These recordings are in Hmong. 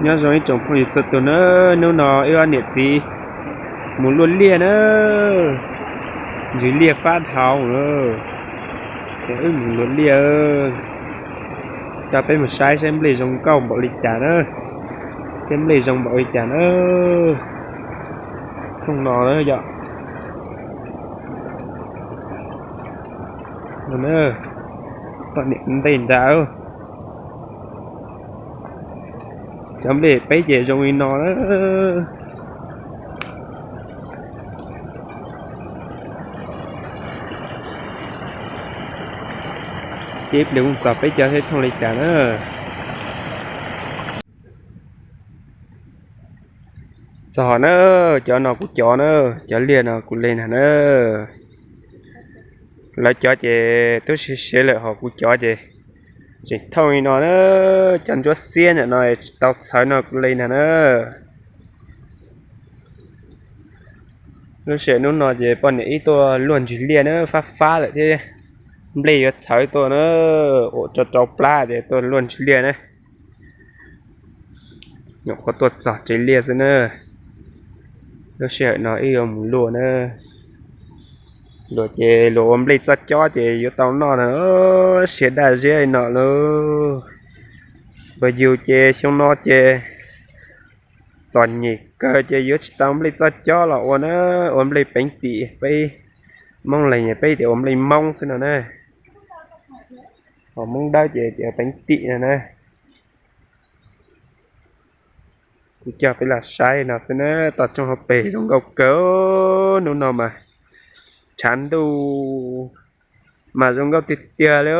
Nyob zoo ib tsoom phooj ywg txhua tus na, hnub no wb ob niam txiv mus luaj liaj na, ntsws liaj fab dhau na, ces wb mus luaj liaj, coj peb mus saib saib nplej zoo nkauj npaum li cas na, thiab nplej zoo npaum li cas na, thooj no na yom. Poj niam ntej nrad, cov nplej peb ces zoo li no na. Ces ib pliag kuj txog peb cov thiab thooj li cas na. Txog na, cov no kuv cov na, cov liaj no kuv li na na. Lawv cov ces twb siav siav lawm, ho kuv cov ces tseem thooj li no na. Cov ntsuab xiab ntawm no tsis tau txhawv no kuv li na na. Lub sij hawm hnub no ces poj niam wb tuaj luaj ntsws liaj na, fab fab lawm thiab, nplej yuav txhawv tuaj na, ua rau rau plab ces tuaj luaj ntsws liaj na. Nyuam qhuav tuaj txog tsev liaj xwb na. Lub sij hawm no wb yuav mus luaj na. Luaj ces luaj ua nplej txoj cob ces yuav tau noj na. Siav daj ziab li no lauj. Npawg yus ces xyoo no ces txom nyem kawg ces yuav tsis tau nplej txoj cob los ua na, ua nplej peev tim. Peb Moob leeg peb tias ua nplej Moob xwb no na. Ho Moob Dawb ces tias peev tim no na. Kuv coj peb los saib no xwb na, toj roob hauv pes zoo nkauj kawg, hnub no mas tshav ntuj mas zoo nkauj tiag tiag li.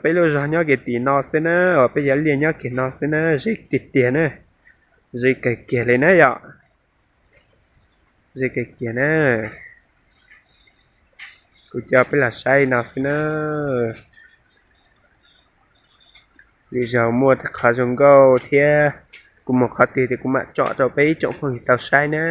Peb lub zos nyob kiag tim no xwb na, peb cov liaj nyob kiag no xwb na, ze tiag tiag na, ze kawg kiag li na yom. Ze kawg kiag na. Kuv coj peb los saib no xwb na. Lwm zaus muaj qhov zoo nkauj thiab kuv mus qhov twg ces kuv mam tsom rau peb ib tsoom phooj ywg tau saib na.